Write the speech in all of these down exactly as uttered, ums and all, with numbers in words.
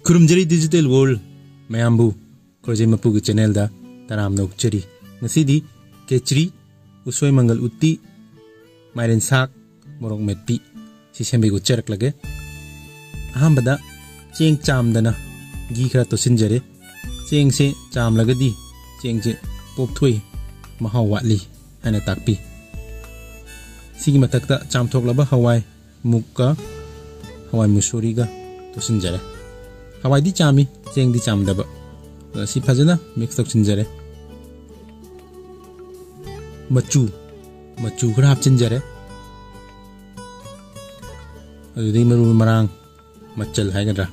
ꯈꯨꯔꯨꯝꯖꯔꯤ Digital World ꯃꯌꯥꯝꯕꯨ, ꯈꯣꯏꯖꯩ ꯃꯄꯨꯒꯤ channelꯗ ꯇꯔꯥꯝꯅ ꯑꯣꯛꯆꯔꯤ꯫ ꯉꯁꯤꯗꯤ ꯈꯦꯆ꯭ꯔꯤ, ꯎꯁꯣꯏ ꯃꯪꯒꯜ ꯎꯇꯤ, ꯃꯥꯏꯔꯦꯟ ꯁꯥꯛ, ꯃꯣꯔꯣꯛ ꯃꯦꯠꯄꯤ ꯁꯤ ꯁꯦꯝꯕꯩ ꯎꯠꯆꯔꯛꯂꯒꯦ꯫ ꯑꯍꯥꯟꯕꯗ ꯆꯦꯡ ꯆꯥꯝꯗꯅ ꯘꯤ ꯈꯔ ꯇꯣꯠꯁꯤꯟꯖꯔꯦ꯫ ꯆꯦꯡꯁꯦ ꯆꯥꯝꯂꯒꯗꯤ ꯆꯦꯡꯁꯦ ꯄꯣꯞꯊꯣꯛꯏ, ꯃꯍꯥꯎ ꯋꯥꯠꯂꯤ ꯍꯥꯏꯅ ꯇꯥꯛꯄꯤ꯫ ꯁꯤꯒꯤ ꯃꯊꯛꯇ ꯆꯥꯝꯊꯣꯛꯂꯕ ꯍꯋꯥꯏ ꯃꯨꯛꯀ ꯍꯋꯥꯏ ꯃꯨꯁꯣꯔꯤꯒ ꯇꯣꯠꯁꯤꯟꯖꯔꯦ꯫ ꯍꯋꯥꯏꯗꯤ ꯆꯥꯝꯃꯤ, ꯆꯦꯡꯗꯤ ꯆꯥꯝꯗꯕ꯫ ꯑꯗ ꯁꯤ ꯐꯖꯅ mix ꯇꯧꯁꯤꯟꯖꯔꯦ꯫ ꯃꯆꯨ, ꯃꯆꯨ ꯈꯔ ꯍꯥꯞꯆꯤꯟꯖꯔꯦ꯫ ꯑꯗꯨꯗꯩ ꯃꯔꯨ ꯃꯔꯥꯡ, ꯃꯆꯜ ꯍꯥꯏꯒꯗ꯭ꯔꯥ,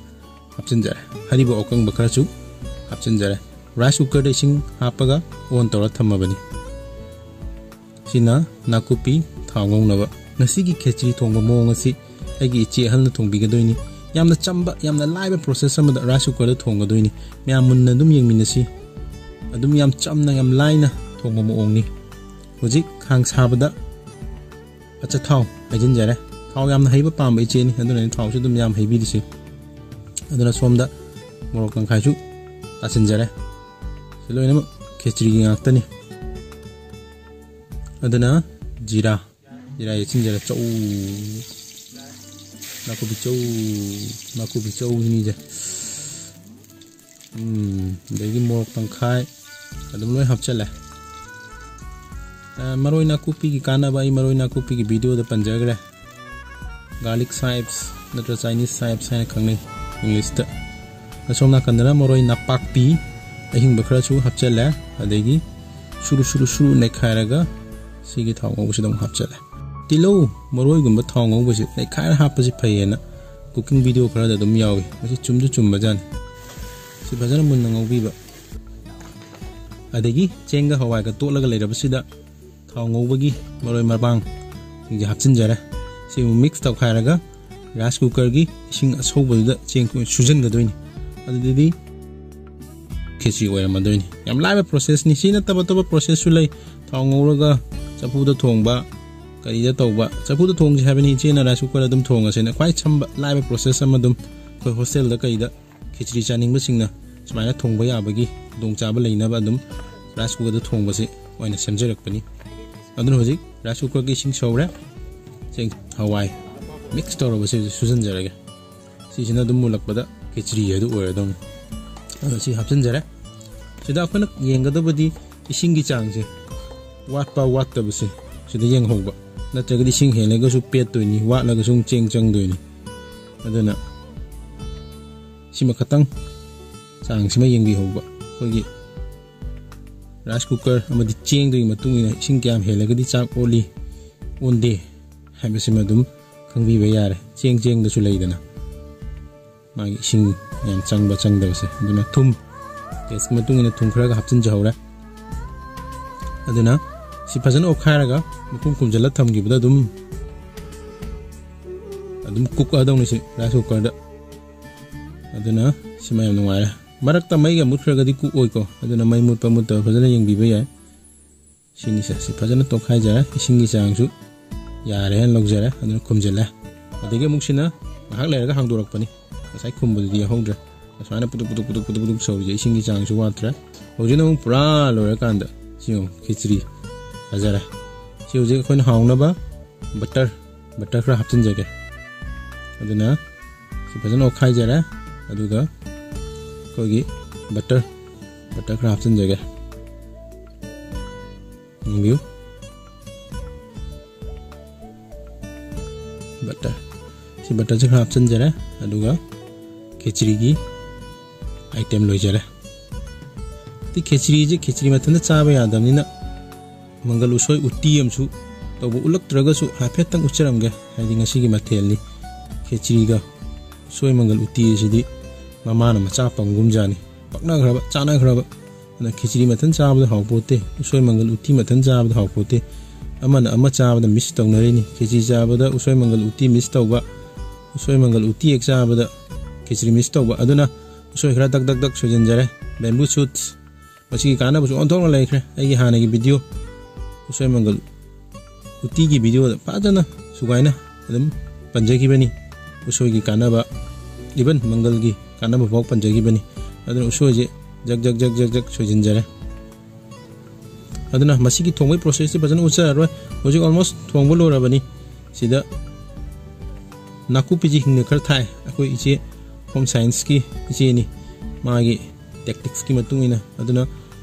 ꯍꯥꯞꯆꯤꯟꯖꯔꯦ꯫ ꯍꯔꯤꯕꯣꯞ ꯑꯀꯪꯕ ꯈꯔꯁꯨ ꯍꯥꯞꯆꯤꯟꯖꯔꯦ꯫ Rice cookerꯗ ꯏꯁꯤꯡ ꯍꯥꯞꯄꯒ on ꯇꯧꯔ ꯊꯝꯃꯕꯅꯤ꯫ ꯁꯤꯅ ꯅꯥꯀꯨꯞꯄꯤ ꯊꯥꯎ ꯉꯧꯅꯕ꯫ ꯉꯁꯤꯒꯤ ꯈꯦꯆ꯭ꯔꯤ ꯊꯣꯡꯕ ꯃꯑꯣꯡ ꯑꯁꯤ ꯑꯩꯒꯤ ꯏꯆꯦ ꯑꯍꯜꯅ ꯊꯣꯡꯕꯤꯒꯗꯣꯏꯅꯤ꯫ ꯌꯥꯝꯅ ꯆꯝꯕ, ꯌꯥꯝꯅ ꯂꯥꯏꯕ process ꯑꯃꯗ rice cookerꯗ ꯊꯣꯡꯒꯗꯣꯏꯅꯤ꯫ ꯃꯌꯥꯝ ꯃꯨꯟꯅ ꯑꯗꯨꯝ ꯌꯦꯡꯃꯤꯟꯅꯁꯤ꯫ ꯑꯗꯨꯝ ꯌꯥꯝ ꯆꯝꯅ, ꯌꯥꯝ ꯂꯥꯏꯅ ꯊꯣꯡꯕ ꯃꯑꯣꯡꯅꯤ꯫ ꯍꯧꯖꯤꯛ ꯈꯥꯡ ꯁꯥꯕꯗ ꯑꯆꯥꯊꯥꯎ ꯍꯩꯖꯤꯟꯖꯔꯦ꯫ ꯊꯥꯎ ꯌꯥꯝꯅ ꯍꯩꯕ ꯄꯥꯝꯕ ꯏꯆꯦꯅꯤ, ꯑꯗꯨꯅꯅꯤ ꯊꯥꯎꯁꯨ ꯑꯗꯨꯝ ꯌꯥꯝ ꯍꯩꯕꯤꯔꯤꯁꯤ꯫ ꯑꯗꯨꯅ ꯁꯣꯝꯗ ꯃꯣꯔꯣꯛ ꯇꯪꯈꯥꯏꯁꯨ ꯇꯥꯁꯤꯟꯖꯔꯦ꯫ ꯁꯤ ꯂꯣꯏꯅꯃꯛ ꯈꯦꯆ꯭ꯔꯤꯒꯤ ꯉꯥꯛꯇꯅꯤ꯫ ꯑꯗꯨꯅ ꯖꯤꯔꯥ, ꯖꯤꯔꯥ ꯌꯩꯁꯤꯟꯖꯔꯦ꯫ ꯆꯧ, ꯅꯥꯀꯨꯞꯄꯤ ꯆꯧ, ꯅꯥꯀꯨꯞꯄꯤ ꯆꯧꯁꯤꯅꯤꯁꯦ꯫ ꯎꯝ, ꯑꯗꯒꯤ ꯃꯣꯔꯣꯛ ꯇꯪꯈꯥꯏ ꯑꯗꯨꯝ ꯂꯣꯏ ꯍꯥꯞꯆꯜꯂꯦ꯫ ꯑ, ꯃꯔꯣꯏ ꯅꯥꯀꯨꯞꯄꯤꯒꯤ ꯀꯥꯟꯅꯕ ꯑꯩ ꯃꯔꯣꯏ ꯅꯥꯀꯨꯞꯄꯤꯒꯤ videoꯗ ꯄꯟꯖꯈ꯭ꯔꯦ꯫ Garlic chives ꯅꯠꯇ꯭ꯔ Chinese chives ꯍꯥꯏꯅ ꯈꯪꯅꯩ Englishꯇ꯫ ꯑꯁꯣꯝ ꯅꯥꯀꯟꯗꯅ ꯃꯔꯣꯏ ꯅꯥꯄꯥꯛꯄꯤ ꯑꯍꯤꯡꯕ ꯈꯔꯁꯨ ꯍꯥꯞꯆꯜꯂꯦ꯫ ꯑꯗꯒꯤ ꯁꯨꯔꯨ ꯁꯨꯔꯨ ꯁꯨꯔꯨ ꯅꯩꯈꯥꯏꯔꯒ ꯁꯤꯒꯤ ꯊꯥꯎ ꯉꯧꯕꯁꯤꯗ ꯑꯃꯨꯛ ꯍꯥꯞꯆꯜꯂꯦ꯫ ꯇꯤꯜꯍꯧ ꯃꯔꯣꯏꯒꯨꯝꯕ ꯊꯥꯎ ꯉꯧꯕꯁꯤ ꯅꯩꯈꯥꯏꯔ ꯍꯥꯞꯄꯁꯤ ꯐꯩꯌꯦꯅ cooking video ꯈꯔꯗ ꯑꯗꯨꯝ ꯌꯥꯎꯏ꯫ ꯃꯁꯤ ꯆꯨꯝꯁꯨ ꯆꯨꯝꯕꯖꯥꯠꯅꯤ꯫ ꯁꯤ ꯐꯖꯅ ꯃꯨꯟꯅ ꯉꯧꯕꯤꯕ꯫ ꯑꯗꯒꯤ ꯆꯦꯡꯒ ꯍꯋꯥꯏꯒ ꯇꯣꯠꯂꯒ ꯂꯩꯔꯕꯁꯤꯗ ꯊꯥꯎ ꯉꯧꯕꯒꯤ ꯃꯔꯣꯏ ꯃꯔꯄꯥꯡꯁꯤꯡꯁꯦ ꯍꯥꯞꯆꯤꯟꯖꯔꯦ꯫ ꯁꯤ ꯑꯃꯨꯛ mix ꯇꯧꯈꯥꯏꯔꯒ rice cookerꯒꯤ ꯏꯁꯤꯡ ꯑꯁꯧꯕꯗꯨꯗ ꯆꯦꯡ ꯁꯨꯖꯟꯒꯗꯣꯏꯅꯤ꯫ ꯑꯗꯨꯗꯤ ꯈꯦꯆ꯭ꯔꯤ ꯑꯣꯏꯔꯝꯃꯗꯣꯏꯅꯤ꯫ ꯌꯥꯝ ꯂꯥꯏꯕ processꯅꯤ꯫ ꯁꯤ ꯅꯠꯇꯕ ꯑꯇꯣꯞꯄ processꯁꯨ ꯂꯩ꯫ ꯊꯥꯎ ꯉꯧꯔꯒ ꯆꯐꯨꯗ ꯊꯣꯡꯕ, ꯀꯔꯤꯗ ꯇꯧꯕ꯫ ꯆꯐꯨꯗ ꯊꯣꯡꯁꯦ ꯍꯥꯏꯕꯅꯤ ꯏꯆꯦꯅ, rice cookerꯗ ꯑꯗꯨꯝ ꯊꯣꯡꯉꯁꯦꯅ꯫ ꯈ꯭ꯋꯥꯏ ꯁꯝꯕ ꯂꯥꯏꯕ process ꯑꯃ ꯑꯗꯨꯝ ꯑꯩꯈꯣꯏ hostelꯗ ꯀꯩꯗ ꯈꯦꯆ꯭ꯔꯤ ꯆꯥꯅꯤꯡꯕꯁꯤꯡꯅ ꯁꯨꯃꯥꯏꯅ ꯊꯣꯡꯕ ꯌꯥꯕꯒꯤ ꯈꯨꯗꯣꯡꯆꯥꯕ ꯂꯩꯅꯕ ꯑꯗꯨꯝ rice cookerꯗ ꯊꯣꯡꯕꯁꯤ ꯑꯣꯏꯅ ꯁꯦꯝꯖꯔꯛꯄꯅꯤ꯫ ꯑꯗꯨꯅ ꯍꯧꯖꯤꯛ rice cookerꯒꯤ ꯏꯁꯤꯡ ꯁꯧꯔꯦ꯫ ꯆꯦꯡ ꯍꯋꯥꯏ mix ꯇꯧꯔꯕꯁꯦ ꯍꯧꯖꯤꯛ ꯁꯨꯖꯟꯖꯔꯒꯦ꯫ ꯁꯤꯁꯤꯅ ꯑꯗꯨꯝ ꯃꯨꯜꯂꯛꯄꯗ ꯈꯦꯆ꯭ꯔꯤ ꯍꯥꯏꯗꯨ ꯑꯣꯏꯔꯗꯧꯅꯤ꯫ ꯑꯗꯣ ꯁꯤ ꯍꯥꯞꯆꯤꯟꯖꯔꯦ꯫ ꯁꯤꯗ ꯑꯩꯈꯣꯏꯅ ꯌꯦꯡꯒꯗꯕꯗꯤ ꯏꯁꯤꯡꯒꯤ ꯆꯥꯡꯁꯦ, ꯋꯥꯠꯄ ꯋꯥꯠꯇꯕꯁꯦ ꯁꯤꯗ ꯌꯦꯡꯍꯧꯕ, ꯅꯠꯇ꯭ꯔꯒꯗꯤ ꯏꯁꯤꯡ ꯍꯦꯜꯂꯒꯁꯨ ꯄꯦꯠꯇꯣꯏꯅꯤ, ꯋꯥꯠꯂꯒꯁꯨ ꯑꯃꯨꯛ ꯆꯦꯡ ꯆꯪꯗꯣꯏꯅꯤ꯫ ꯑꯗꯨꯅ ꯁꯤꯃ ꯈꯇꯪ ꯆꯥꯡꯁꯤꯃ ꯌꯦꯡꯕꯤꯍꯧꯕ꯫ ꯑꯩꯈꯣꯏꯒꯤ rice cooker ꯑꯃꯗꯤ ꯆꯦꯡꯗꯨꯒꯤ ꯃꯇꯨꯡ ꯏꯟꯅ ꯏꯁꯤꯡ ꯀꯌꯥꯝ ꯍꯦꯜꯂꯒꯗꯤ ꯆꯥꯛ ꯑꯣꯜꯂꯤ, ꯑꯣꯟꯗꯦ ꯍꯥꯏꯕꯁꯤꯃ ꯑꯗꯨꯝ ꯈꯪꯕꯤꯕ ꯌꯥꯔꯦ꯫ ꯆꯦꯡ ꯆꯦꯡꯗꯁꯨ ꯂꯩꯗꯅ ꯃꯥꯒꯤ ꯏꯁꯤꯡ ꯌꯥꯝ ꯆꯪꯕ ꯆꯪꯗꯕꯁꯦ꯫ ꯑꯗꯨꯅ ꯊꯨꯝ, tasteꯀꯤ ꯃꯇꯨꯡ ꯏꯟꯅ ꯊꯨꯝ ꯈꯔꯒ ꯍꯥꯞꯆꯤꯟꯖꯍꯧꯔꯦ꯫ ꯑꯗꯨꯅ ꯁꯤ ꯐꯖꯅ ꯑꯣꯠꯈꯥꯏꯔꯒ ꯃꯈꯨꯝ ꯈꯨꯝꯖꯤꯜꯂ ꯊꯝꯈꯤꯕꯗ ꯑꯗꯨꯝ, ꯑꯗꯨꯝ cook ꯑꯗꯧꯅꯤ ꯁꯤ rice cookerꯗ꯫ ꯑꯗꯨꯅ ꯁꯤꯃ ꯌꯥꯝ ꯅꯨꯡꯉꯥꯏꯔꯦ꯫ ꯃꯔꯛꯇ ꯃꯩꯒ ꯃꯨꯠꯈ꯭ꯔꯒꯗꯤ cook ꯑꯣꯏꯀꯣ, ꯑꯗꯨꯅ ꯃꯩ ꯃꯨꯠꯄ ꯃꯨꯠꯇꯕ ꯐꯖꯅ ꯌꯦꯡꯕꯤꯕ ꯌꯥꯏ꯫ ꯁꯤꯅꯤꯁꯦ, ꯁꯤ ꯐꯖꯅ ꯇꯣꯠꯈꯥꯏꯖꯔꯦ, ꯏꯁꯤꯡꯒꯤ ꯆꯥꯡꯁꯨ ꯌꯥꯔꯦ ꯍꯥꯏꯅ ꯂꯧꯖꯔꯦ꯫ ꯑꯗꯨꯅ ꯈꯨꯝꯖꯤꯜꯂꯦ꯫ ꯑꯗꯒꯤ ꯑꯃꯨꯛ ꯁꯤꯅ ꯉꯥꯏꯍꯥꯛ ꯂꯩꯔꯒ ꯍꯥꯡꯗꯣꯔꯛꯄꯅꯤ, ꯉꯁꯥꯏ ꯈꯨꯝꯕꯗꯨꯗꯤ ꯌꯥꯎꯍꯧꯗ꯭ꯔꯦ꯫ ꯑꯁꯨꯃꯥꯏꯅ ꯄꯨꯗꯨꯛ ꯄꯨꯗꯨꯛ ꯄꯨꯗꯨꯛ ꯄꯨꯗꯨꯛ ꯄꯨꯗꯨꯛ ꯁꯧꯔꯤꯁꯦ ꯏꯁꯤꯡꯒꯤ ꯆꯥꯡꯁꯨ ꯋꯥꯠꯇ꯭ꯔꯦ꯫ ꯍꯧꯖꯤꯛꯅ ꯑꯃꯨꯛ ꯄꯨꯔꯥ ꯂꯣꯏꯔꯀꯥꯟꯗ ꯁꯤ ꯌꯦꯡꯉꯨ, ꯈꯦꯆ꯭ꯔꯤ ꯐꯖꯔꯦ꯫ ꯁꯤ ꯍꯧꯖꯤꯛ ꯑꯩꯈꯣꯏꯅ ꯍꯥꯎꯅꯕ butter, butter ꯈꯔ ꯍꯥꯞꯆꯤꯟꯖꯒꯦ꯫ ꯑꯗꯨꯅ ꯁꯤ ꯐꯖꯅ ꯑꯣꯠꯈꯥꯏꯖꯔꯦ꯫ ꯑꯗꯨꯒ ꯑꯩꯈꯣꯏꯒꯤ butter, butter ꯈꯔ ꯍꯥꯞꯆꯤꯟꯖꯒꯦ꯫ ꯌꯦꯡꯕꯤꯌꯨ, butter꯫ ꯁꯤ butterꯁꯦ ꯈꯔ ꯍꯥꯞꯆꯤꯟꯖꯔꯦ꯫ ꯑꯗꯨꯒ ꯈꯦꯆ꯭ꯔꯤꯒꯤ item ꯂꯣꯏꯖꯔꯦ꯫ ꯁꯤ ꯈꯦꯆ꯭ꯔꯤꯁꯦ ꯈꯦꯆ꯭ꯔꯤ ꯃꯊꯟꯇ ꯆꯥꯕ ꯌꯥꯗꯕꯅꯤꯅ ꯃꯪꯒꯜ ꯎꯁꯣꯏ ꯎꯇꯤ ꯑꯃꯁꯨ ꯇꯧꯕ ꯎꯠꯂꯛꯇ꯭ꯔꯒꯁꯨ ꯍꯥꯏꯐꯦꯠꯇꯪ ꯎꯠꯆꯔꯝꯒꯦ꯫ ꯍꯥꯏꯗꯤ ꯉꯁꯤꯒꯤ ꯃꯊꯦꯜꯅꯤ꯫ ꯈꯦꯆ꯭ꯔꯤꯒ ꯎꯁꯣꯏ ꯃꯪꯒꯜ ꯎꯇꯤ ꯑꯁꯤꯗꯤ ꯃꯃꯥꯅ ꯃꯆꯥ ꯄꯪꯒꯨꯝꯖꯥꯅꯤ꯫ ꯄꯛꯅꯈ꯭ꯔꯕ, ꯆꯥꯅꯈ꯭ꯔꯕ꯫ ꯑꯗꯨꯅ ꯈꯦꯆ꯭ꯔꯤ ꯃꯊꯟ ꯆꯥꯕꯗ ꯍꯥꯎꯄꯣꯠꯇꯦ, ꯎꯁꯣꯏ ꯃꯪꯒꯜ ꯎꯇꯤ ꯃꯊꯟ ꯆꯥꯕꯗ ꯍꯥꯎꯄꯣꯠꯇꯦ꯫ ꯑꯃꯅ ꯑꯃ ꯆꯥꯕꯗ miss ꯇꯧꯅꯔꯤꯅꯤ꯫ ꯈꯦꯆ꯭ꯔꯤ ꯆꯥꯕꯗ ꯎꯁꯣꯏ ꯃꯪꯒꯜ ꯎꯇꯤ miss ꯇꯧꯕ, ꯎꯁꯣꯏ ꯃꯪꯒꯜ ꯎꯇꯤ ꯍꯦꯛ ꯆꯥꯕꯗ ꯈꯦꯆ꯭ꯔꯤ miss ꯇꯧꯕ꯫ ꯑꯗꯨꯅ ꯎꯁꯣꯏ ꯈꯔ ꯗꯛ ꯗꯛ ꯗꯛ ꯁꯣꯏꯖꯤꯟꯖꯔꯦ꯫ Bamboo shoots꯫ ꯃꯁꯤꯒꯤ ꯀꯥꯟꯅꯕꯁꯨ ꯑꯣꯟꯊꯣꯛꯅ ꯂꯩꯈ꯭ꯔꯦ꯫ ꯑꯩꯒꯤ ꯍꯥꯟꯅꯒꯤ video, ꯎꯁꯣꯏ ꯃꯪꯒꯜ ꯎꯇꯤꯒꯤ videoꯗ ꯐꯖꯅ ꯁꯨꯒꯥꯏꯅ ꯑꯗꯨꯝ ꯄꯟꯖꯈꯤꯕꯅꯤ꯫ ꯎꯁꯣꯏꯒꯤ ꯀꯥꯟꯅꯕ, even ꯃꯪꯒꯜꯒꯤ ꯀꯥꯟꯅꯕ ꯐꯥꯎ ꯄꯟꯖꯈꯤꯕꯅꯤ꯫ ꯑꯗꯨꯅ ꯎꯁꯣꯏꯁꯦ ꯖꯛ ꯖꯛ ꯖꯛ ꯖꯛ ꯖꯛ ꯁꯣꯏꯖꯤꯟꯖꯔꯦ꯫ ꯑꯗꯨꯅ ꯃꯁꯤꯒꯤ ꯊꯣꯡꯕꯒꯤ processꯁꯤ ꯐꯖꯅ ꯎꯠꯆꯔꯔꯣꯏ꯫ ꯍꯧꯖꯤꯛ almost ꯊꯣꯡꯕ ꯂꯣꯏꯔꯕꯅꯤ꯫ ꯁꯤꯗ ꯅꯥꯀꯨꯞꯄꯤꯁꯤ ꯍꯤꯡꯅ ꯈꯔ ꯊꯥꯛꯑꯦ꯫ ꯑꯩꯈꯣꯏ ꯏꯆꯦ home scienceꯀꯤ ꯏꯆꯦꯅꯤ, ꯃꯥꯒꯤ tacticsꯀꯤ ꯃꯇꯨꯡ ꯏꯟꯅ꯫ ꯑꯗꯨꯅ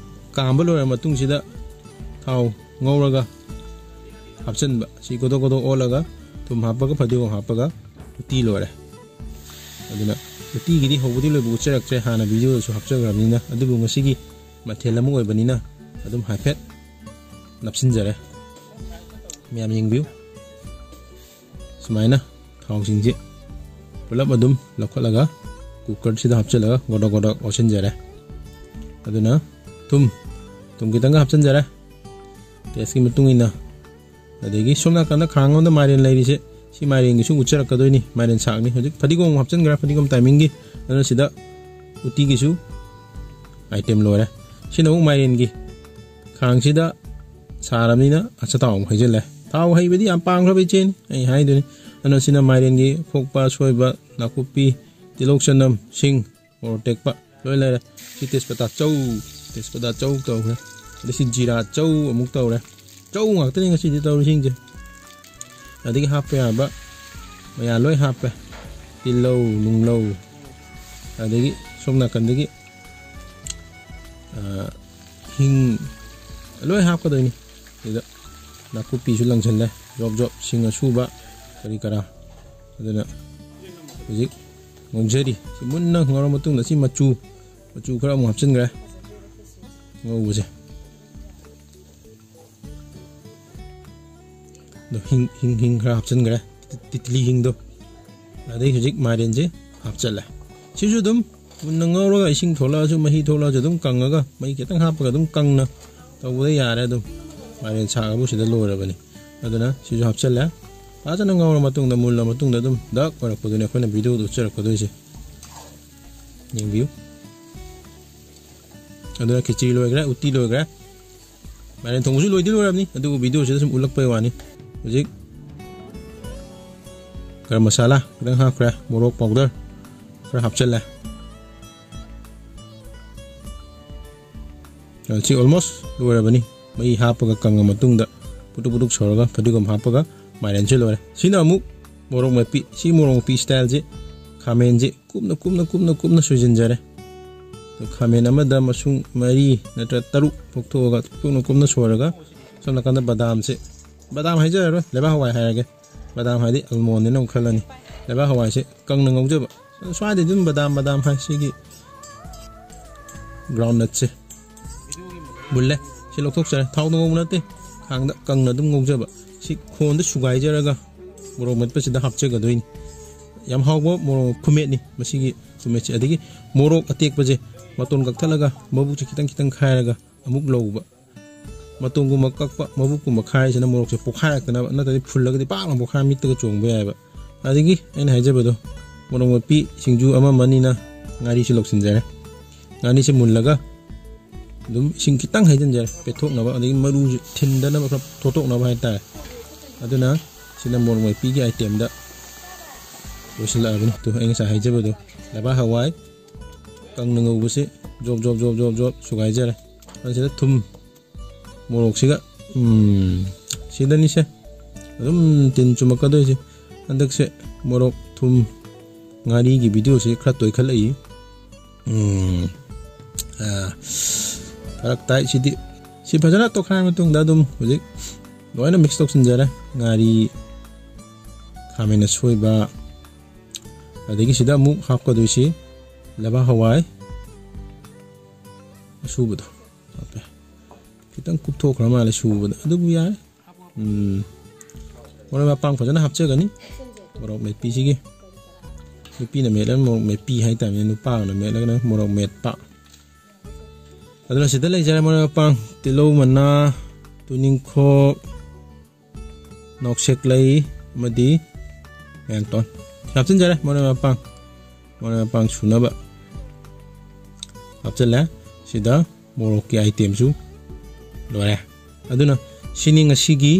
ꯀꯥꯝꯕ ꯂꯣꯏꯔꯕ ꯃꯇꯨꯡꯁꯤꯗ ꯊꯥꯎ ꯉꯧꯔꯒ ꯍꯥꯞꯆꯤꯟꯕ꯫ ꯁꯤ ꯒꯣꯗꯣꯛ ꯒꯣꯗꯣꯛ ꯑꯣꯜꯂꯒ ꯊꯨꯝ ꯍꯥꯞꯄꯒ ꯐꯗꯤꯒꯣꯝ ꯍꯥꯞꯄꯒ ꯎꯇꯤ ꯂꯣꯏꯔꯦ꯫ ꯑꯗꯨꯅ ꯎꯇꯤꯒꯤꯗꯤ ꯍꯧꯕꯗꯤ ꯂꯣꯏꯕ ꯎꯠꯆꯔꯛꯇ꯭ꯔꯦ, ꯍꯥꯟꯅ videoꯗꯁꯨ ꯍꯥꯞꯆꯈ꯭ꯔꯕꯅꯤꯅ꯫ ꯑꯗꯨꯕꯨ ꯉꯁꯤꯒꯤ ꯃꯊꯦꯜ ꯑꯃ ꯑꯣꯏꯕꯅꯤꯅ ꯑꯗꯨꯝ ꯍꯥꯏꯐꯦꯠ ꯅꯞꯁꯤꯟꯖꯔꯦ꯫ ꯃꯌꯥꯝ ꯌꯦꯡꯕꯤꯌꯨ꯫ ꯁꯨꯃꯥꯏꯅ ꯊꯥꯎꯁꯤꯡꯁꯦ ꯄꯨꯂꯞ ꯑꯗꯨꯝ ꯂꯧꯈꯠꯂꯒ cookerꯁꯤꯗ ꯍꯥꯞꯆꯤꯜꯂꯒ ꯒꯣꯗꯣꯛ ꯒꯣꯗꯣꯛ ꯑꯣꯠꯁꯤꯟꯖꯔꯦ꯫ ꯑꯗꯨꯅ ꯊꯨꯝ, ꯊꯨꯝ ꯈꯤꯇꯪꯒ ꯍꯥꯞꯆꯤꯟꯖꯔꯦ, tasteꯀꯤ ꯃꯇꯨꯡ ꯏꯟꯅ꯫ ꯑꯗꯒꯤ ꯁꯣꯝ ꯅꯥꯀꯟꯗ ꯈꯥꯡ ꯑꯃꯗ ꯃꯥꯏꯔꯦꯟ ꯂꯩꯔꯤꯁꯦ, ꯁꯤ ꯃꯥꯏꯔꯦꯟꯒꯤꯁꯨ ꯎꯠꯆꯔꯛꯀꯗꯣꯏꯅꯤ꯫ ꯃꯥꯏꯔꯦꯟ ꯁꯥꯛꯅꯤ꯫ ꯍꯧꯖꯤꯛ ꯐꯗꯤꯒꯣꯝ ꯍꯥꯞꯆꯤꯟꯈ꯭ꯔꯦ, ꯐꯗꯤꯒꯣꯝ timingꯒꯤ꯫ ꯑꯗꯨꯅ ꯁꯤꯗ ꯎꯇꯤꯒꯤꯁꯨ item ꯂꯣꯏꯔꯦ꯫ ꯁꯤꯅ ꯑꯃꯨꯛ ꯃꯥꯏꯔꯦꯟꯒꯤ꯫ ꯈꯥꯡꯁꯤꯗ ꯁꯥꯔꯕꯅꯤꯅ ꯑꯆꯥꯊꯥꯎ ꯑꯃꯨꯛ ꯍꯩꯖꯤꯜꯂꯦ꯫ ꯊꯥꯎ ꯍꯩꯕꯗꯤ ꯌꯥꯝ ꯄꯥꯝꯈ꯭ꯔꯕ ꯏꯆꯦꯅꯤ, ꯑꯩ ꯍꯥꯏꯗꯨꯅꯤ꯫ ꯑꯗꯨꯅ ꯁꯤꯅ ꯃꯥꯏꯔꯦꯟꯒꯤ ꯈꯣꯛꯄ, ꯑꯁꯣꯏꯕ, ꯅꯥꯀꯨꯞꯄꯤ, ꯇꯤꯜꯍꯧ, ꯆꯅꯝ, ꯁꯤꯡ, ꯃꯣꯔꯣꯛ ꯑꯇꯦꯛꯄ ꯂꯣꯏ ꯂꯩꯔꯦ꯫ ꯁꯤ ꯇꯦꯖꯄꯇꯥ ꯆꯧ, ꯇꯦꯖꯄꯇꯥ ꯆꯧ ꯇꯧꯈ꯭ꯔꯦ꯫ ꯑꯗꯩ ꯁꯤ ꯖꯤꯔꯥ ꯆꯧ ꯑꯃꯨꯛ ꯇꯧꯔꯦ꯫ ꯆꯧ ꯉꯥꯛꯇꯅꯤ ꯉꯁꯤꯗꯤ ꯇꯧꯔꯤꯁꯤꯡꯁꯦ꯫ ꯑꯗꯒꯤ ꯍꯥꯞꯄ ꯌꯥꯕ ꯃꯌꯥ ꯂꯣꯏ ꯍꯥꯞꯄꯦ꯫ ꯇꯤꯜꯍꯧ ꯅꯨꯡꯂꯧ, ꯑꯗꯒꯤ ꯁꯣꯝ ꯅꯥꯀꯟꯗꯒꯤ, ꯑ, ꯍꯤꯡ ꯂꯣꯏ ꯍꯥꯞꯀꯗꯣꯏꯅꯤ꯫ ꯁꯤꯗ ꯅꯥꯀꯨꯞꯄꯤꯁꯨ ꯂꯪꯁꯤꯜꯂꯦ, ꯖꯣꯞ ꯖꯣꯞ, ꯁꯤꯡ ꯑꯁꯨꯕ, ꯀꯔꯤ ꯀꯔꯥ꯫ ꯑꯗꯨꯅ ꯍꯧꯖꯤꯛ ꯉꯧꯖꯔꯤ꯫ ꯁꯤ ꯃꯨꯟꯅ ꯉꯧꯔ ꯃꯇꯨꯡꯗ ꯁꯤ ꯃꯆꯨ, ꯃꯆꯨ ꯈꯔ ꯑꯃꯨꯛ ꯍꯥꯞꯆꯤꯟꯈ꯭ꯔꯦ꯫ ꯉꯧꯕꯁꯦ꯫ ꯑꯗꯣ ꯍꯤꯡ, ꯍꯤꯡ, ꯍꯤꯡ ꯈꯔ ꯍꯥꯞꯆꯤꯟꯈ꯭ꯔꯦ, ꯇꯤꯠꯂꯤ ꯍꯤꯡꯗꯣ꯫ ꯑꯗꯩ ꯍꯧꯖꯤꯛ ꯃꯥꯏꯔꯦꯟꯁꯦ ꯍꯥꯞꯆꯜꯂꯦ꯫ ꯁꯤꯁꯨ ꯑꯗꯨꯝ ꯃꯨꯟꯅ ꯉꯧꯔꯒ ꯏꯁꯤꯡ ꯊꯣꯛꯂꯛꯑꯁꯨ, ꯃꯍꯤ ꯊꯣꯛꯂꯛꯑꯁꯨ ꯑꯗꯨꯝ ꯀꯪꯉꯒ, ꯃꯍꯤ ꯈꯤꯇꯪ ꯍꯥꯞꯄꯒ ꯑꯗꯨꯝ ꯀꯪꯅ ꯇꯧꯕꯗ ꯌꯥꯔꯦ꯫ ꯑꯗꯨꯝ ꯃꯥꯏꯔꯦꯟ ꯁꯥꯛ ꯑꯕꯨ ꯁꯤꯗ ꯂꯣꯏꯔꯕꯅꯤ꯫ ꯑꯗꯨꯅ ꯁꯤꯁꯨ ꯍꯥꯞꯆꯜꯂꯦ꯫ ꯐꯖꯅ ꯉꯧꯔ ꯃꯇꯨꯡꯗ, ꯃꯨꯜꯂ ꯃꯇꯨꯡꯗ ꯑꯗꯨꯝ ꯗꯛ ꯑꯣꯏꯔꯛꯄꯗꯨꯅꯤ ꯑꯩꯈꯣꯏꯅ videoꯗ ꯎꯠꯆꯔꯛꯀꯗꯣꯏꯁꯦ꯫ ꯌꯦꯡꯕꯤꯌꯨ꯫ ꯑꯗꯨꯅ ꯈꯦꯆ꯭ꯔꯤ ꯂꯣꯏꯈ꯭ꯔꯦ, ꯎꯇꯤ ꯂꯣꯏꯈ꯭ꯔꯦ, ꯃꯥꯏꯔꯦꯟ ꯊꯣꯡꯕꯁꯨ ꯂꯣꯏꯗꯤ ꯂꯣꯏꯔꯕꯅꯤ, ꯑꯗꯨꯕꯨ videoꯁꯤꯗ ꯁꯨꯝ ꯎꯠꯂꯛꯄꯩ ꯋꯥꯅꯤ꯫ ꯍꯧꯖꯤꯛ ꯒꯔꯝ ꯃꯁꯥꯂꯥ ꯈꯤꯇꯪ ꯍꯥꯞꯈ꯭ꯔꯦ, ꯃꯣꯔꯣꯛ powder, ꯈꯔ ꯍꯥꯞꯆꯤꯜꯂꯦ꯫ ꯑ, ꯁꯤ almost ꯂꯣꯏꯔꯕꯅꯤ꯫ ꯃꯩ ꯍꯥꯞꯄꯒ ꯀꯪꯉ ꯃꯇꯨꯡꯗ ꯄꯨꯇꯨꯛ ꯄꯨꯇꯨꯛ ꯁꯧꯔꯒ ꯐꯗꯤꯒꯣꯝ ꯍꯥꯞꯄꯒ ꯃꯥꯏꯔꯦꯟꯁꯨ ꯂꯣꯏꯔꯦ꯫ ꯁꯤꯅ ꯑꯃꯨꯛ ꯃꯣꯔꯣꯛ ꯃꯦꯠꯄꯤ꯫ ꯁꯤ ꯃꯣꯔꯣꯛ ꯃꯦꯠꯄꯤ styleꯁꯦ ꯈꯥꯃꯦꯟꯁꯦ ꯀꯨꯞꯅ, ꯀꯨꯞꯅ, ꯀꯨꯞꯅ, ꯀꯨꯞꯅ ꯁꯣꯏꯖꯤꯟꯖꯔꯦ꯫ ꯑꯗꯣ ꯈꯥꯃꯦꯟ ꯑꯃꯗ ꯃꯁꯨꯡ ꯃꯔꯤ ꯅꯠꯇ꯭ꯔ ꯇꯔꯨꯛ ꯂꯧꯊꯣꯛꯑꯒ ꯀꯨꯞꯅ, ꯀꯨꯞꯅ ꯁꯣꯏꯔꯒ, ꯁꯣꯝ ꯅꯥꯀꯟꯗ ꯕꯗꯥꯝꯁꯦ, ꯕꯗꯥꯝ ꯍꯥꯏꯖꯔꯔꯣꯏ, ꯂꯩꯕꯥꯛ ꯍꯋꯥꯏ ꯍꯥꯏꯔꯒꯦ꯫ ꯕꯗꯥꯝ ꯍꯥꯏꯗꯤ almondꯅꯦꯅ ꯑꯃꯨꯛ ꯈꯜꯂꯅꯤ꯫ ꯂꯩꯕꯥꯛ ꯍꯋꯥꯏꯁꯦ ꯀꯪꯅ ꯉꯧꯖꯕ꯫ ꯁ꯭ꯋꯥꯏꯗꯗꯤ ꯑꯗꯨꯝ ꯕꯗꯥꯝ, ꯕꯗꯥꯝ ꯍꯥꯏ꯫ ꯁꯤꯒꯤ groundnutꯁꯦ ꯃꯨꯜꯂꯦ꯫ ꯁꯤ ꯂꯧꯊꯣꯛꯆꯔꯦ꯫ ꯊꯥꯎꯗ ꯉꯧꯕ ꯅꯠꯇꯦ, ꯈꯥꯡꯗ ꯀꯪꯅ ꯑꯗꯨꯝ ꯉꯧꯖꯕ꯫ ꯁꯤ ꯈꯣꯟꯗ ꯁꯨꯒꯥꯏꯖꯔꯒ ꯃꯣꯔꯣꯛ ꯃꯦꯠꯄꯁꯤꯗ ꯍꯥꯞꯆꯒꯗꯣꯏꯅꯤ꯫ ꯌꯥꯝ ꯍꯥꯎꯕ ꯃꯣꯔꯣꯛ ꯈꯨꯃꯦꯠꯅꯤ ꯃꯁꯤꯒꯤ ꯈꯨꯃꯦꯠꯁꯦ꯫ ꯑꯗꯒꯤ ꯃꯣꯔꯣꯛ ꯑꯇꯦꯛꯄꯁꯦ ꯃꯇꯣꯟ ꯀꯛꯊꯠꯂꯒ ꯃꯕꯨꯛꯁꯦ ꯈꯤꯇꯪ ꯈꯤꯇꯪ ꯈꯥꯏꯔꯒ ꯑꯃꯨꯛ ꯂꯧꯕ꯫ ꯃꯇꯣꯟꯒꯨꯝꯕ ꯀꯛꯄ, ꯃꯕꯨꯛꯀꯨꯝꯕ ꯈꯥꯏꯔꯤꯁꯤꯅ ꯃꯣꯔꯣꯛꯁꯦ ꯄꯣꯛꯈꯥꯏꯔꯛꯇꯅꯕ, ꯅꯠꯇ꯭ꯔꯗꯤ ꯐꯨꯜꯂꯒꯗꯤ ꯄꯥꯛꯅ ꯄꯣꯛꯈꯥꯏ, ꯃꯤꯠꯇꯒ ꯆꯣꯡꯕ ꯌꯥꯏꯑꯕ꯫ ꯑꯗꯒꯤ ꯑꯩꯅ ꯍꯥꯏꯖꯕꯗꯣ, ꯃꯣꯔꯣꯛ ꯃꯦꯠꯄꯤ ꯁꯤꯡꯖꯨ ꯑꯃ ꯑꯃꯅꯤꯅ ꯉꯥꯔꯤꯁꯨ ꯂꯧꯁꯤꯟꯖꯔꯦ꯫ ꯉꯥꯔꯤꯁꯦ ꯃꯨꯜꯂꯒ ꯑꯗꯨꯝ ꯏꯁꯤꯡ ꯈꯤꯇꯪ ꯍꯩꯖꯤꯟꯖꯔꯦ, ꯄꯦꯠꯊꯣꯛꯅꯕ, ꯑꯗꯒꯤ ꯃꯔꯨꯁꯦ ꯊꯤꯟꯗꯅꯕ ꯈꯔ ꯊꯣꯠꯇꯣꯛꯅꯕ ꯍꯥꯏꯇꯥꯔꯦ꯫ ꯑꯗꯨꯅ ꯁꯤꯅ ꯃꯣꯔꯣꯛ ꯃꯦꯠꯄꯤꯒꯤ itemꯗ ꯂꯣꯏꯁꯤꯜꯂꯛꯑꯕꯅꯤ꯫ ꯑꯗꯨ ꯑꯩ ꯉꯁꯥꯏ ꯍꯥꯏꯖꯕꯗꯣ, ꯂꯩꯕꯥꯛ ꯍꯋꯥꯏ ꯀꯪꯅ ꯉꯧꯕꯁꯦ ꯖꯣꯞ ꯖꯣꯞ ꯖꯣꯞ ꯖꯣꯞ ꯖꯣꯞ ꯁꯨꯒꯥꯏꯖꯔꯦ꯫ ꯑꯗꯨ ꯁꯤꯗ ꯊꯨꯝ, ꯃꯣꯔꯣꯛꯁꯤꯒ, ꯎꯝ, ꯁꯤꯗꯅꯤꯁꯦ ꯑꯗꯨꯝ ꯇꯤꯟ ꯆꯨꯝꯃꯛꯀꯗꯣꯏꯁꯦ꯫ ꯍꯟꯗꯛꯁꯦ ꯃꯣꯔꯣꯛ, ꯊꯨꯝ, ꯉꯥꯔꯤꯒꯤ videoꯁꯤ ꯈꯔ ꯇꯣꯏꯈꯠꯂꯛꯏ꯫ ꯎꯝ, ꯑꯥ, ꯐꯔꯛ ꯇꯥꯏ ꯁꯤꯗꯤ꯫ ꯁꯤ ꯐꯖꯅ ꯇꯣꯠꯈꯥꯏꯔ ꯃꯇꯨꯡꯗ ꯑꯗꯨꯝ ꯍꯧꯖꯤꯛ ꯂꯣꯏꯅ mix ꯇꯧꯁꯤꯟꯖꯔꯦ꯫ ꯉꯥꯔꯤ, ꯈꯥꯃꯦꯟ ꯑꯁꯣꯏꯕ, ꯑꯗꯒꯤ ꯁꯤꯗ ꯑꯃꯨꯛ ꯍꯥꯞꯀꯗꯣꯏꯁꯤ ꯂꯩꯕꯥꯛ ꯍꯋꯥꯏ ꯑꯁꯨꯕꯗꯣ ꯍꯥꯞꯄꯦ꯫ ꯈꯤꯇꯪ ꯀꯨꯞꯊꯣꯛꯈ꯭ꯔ ꯃꯥꯜꯂꯦ ꯁꯨꯕꯗ, ꯑꯗꯨꯕꯨ ꯌꯥꯔꯦ꯫ ꯎꯝ, ꯃꯔꯣꯏ ꯃꯄꯥꯡ ꯐꯖꯅ ꯍꯥꯞꯆꯒꯅꯤ꯫ ꯃꯣꯔꯣꯛ ꯃꯦꯠꯄꯤꯁꯤꯒꯤ, ꯅꯨꯄꯤꯅ ꯃꯦꯠꯂꯒꯅ ꯃꯣꯔꯣꯛ ꯃꯦꯠꯄꯤ ꯍꯥꯏꯇꯥꯔꯅꯦ, ꯅꯨꯄꯥ ꯑꯃꯅ ꯃꯦꯠꯂꯒꯅ ꯃꯣꯔꯣꯛ ꯃꯦꯠꯄ꯫ ꯑꯗꯨꯅ ꯁꯤꯗ ꯂꯩꯖꯔꯦ ꯃꯔꯣꯏ ꯃꯄꯥꯡ, ꯇꯤꯜꯍꯧ ꯃꯅꯥ, ꯇꯨꯅꯤꯡꯈꯣꯛ, ꯅꯥꯎꯁꯦꯛ ꯂꯩ ꯑꯃꯗꯤ ꯃꯌꯥꯡꯇꯣꯟ ꯍꯥꯞꯆꯤꯟꯖꯔꯦ꯫ ꯃꯔꯣꯏ ꯃꯄꯥꯡ, ꯃꯔꯣꯏ ꯃꯄꯥꯡ ꯁꯨꯅꯕ ꯍꯥꯞꯆꯤꯜꯂꯦ꯫ ꯁꯤꯗ ꯃꯣꯔꯣꯛꯀꯤ itemꯁꯨ ꯂꯣꯏꯔꯦ꯫ ꯑꯗꯨꯅ ꯁꯤꯅꯤ ꯉꯁꯤꯒꯤ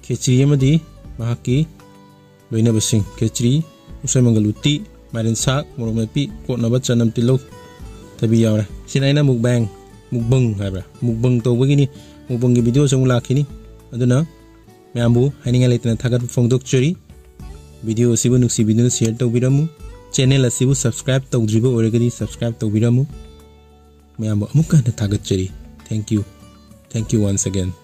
ꯈꯦꯆ꯭ꯔꯤ ꯑꯃꯗꯤ ꯃꯍꯥꯛꯀꯤ ꯂꯣꯏꯅꯕꯁꯤꯡ꯫ ꯈꯦꯆ꯭ꯔꯤ, ꯎꯁꯣꯏ ꯃꯪꯒꯜ ꯎꯇꯤ, ꯃꯥꯏꯔꯦꯟ ꯁꯥꯛ, ꯃꯣꯔꯣꯛ ꯃꯦꯠꯄꯤ, ꯀꯣꯠꯅꯕ ꯆꯅꯝ, ꯇꯤꯜꯍꯧ, ꯊꯕꯤ ꯌꯥꯎꯔꯦ꯫ ꯁꯤꯅ ꯑꯩꯅ mukbang, mukbang ꯍꯥꯏꯕ꯭ꯔꯥ, mukbang ꯇꯧꯕꯒꯤꯅꯤ꯫ Mukbangꯒꯤ videoꯁꯨ ꯑꯃꯨꯛ ꯂꯥꯛꯈꯤꯅꯤ꯫ ꯑꯗꯨꯅ ꯃꯌꯥꯝꯕꯨ ꯍꯥꯏꯅꯤꯡꯉꯥꯏ ꯂꯩꯇꯅ ꯊꯥꯒꯠꯄ ꯐꯣꯡꯗꯣꯛꯆꯔꯤ꯫ Video ꯑꯁꯤꯕꯨ ꯅꯨꯡꯁꯤꯕꯤꯗꯨꯅ share ꯇꯧꯕꯤꯔꯝꯃꯨ꯫ Channel ꯑꯁꯤꯕꯨ subscribe ꯇꯧꯗ꯭ꯔꯤꯕ ꯑꯣꯏꯔꯒꯗꯤ subscribe ꯇꯧꯕꯤꯔꯝꯃꯨ꯫ ꯃꯌꯥꯝꯕꯨ ꯑꯃꯨꯛꯀ ꯍꯟꯅ ꯊꯥꯒꯠꯆꯔꯤ꯫ Thank you. Thank you once again.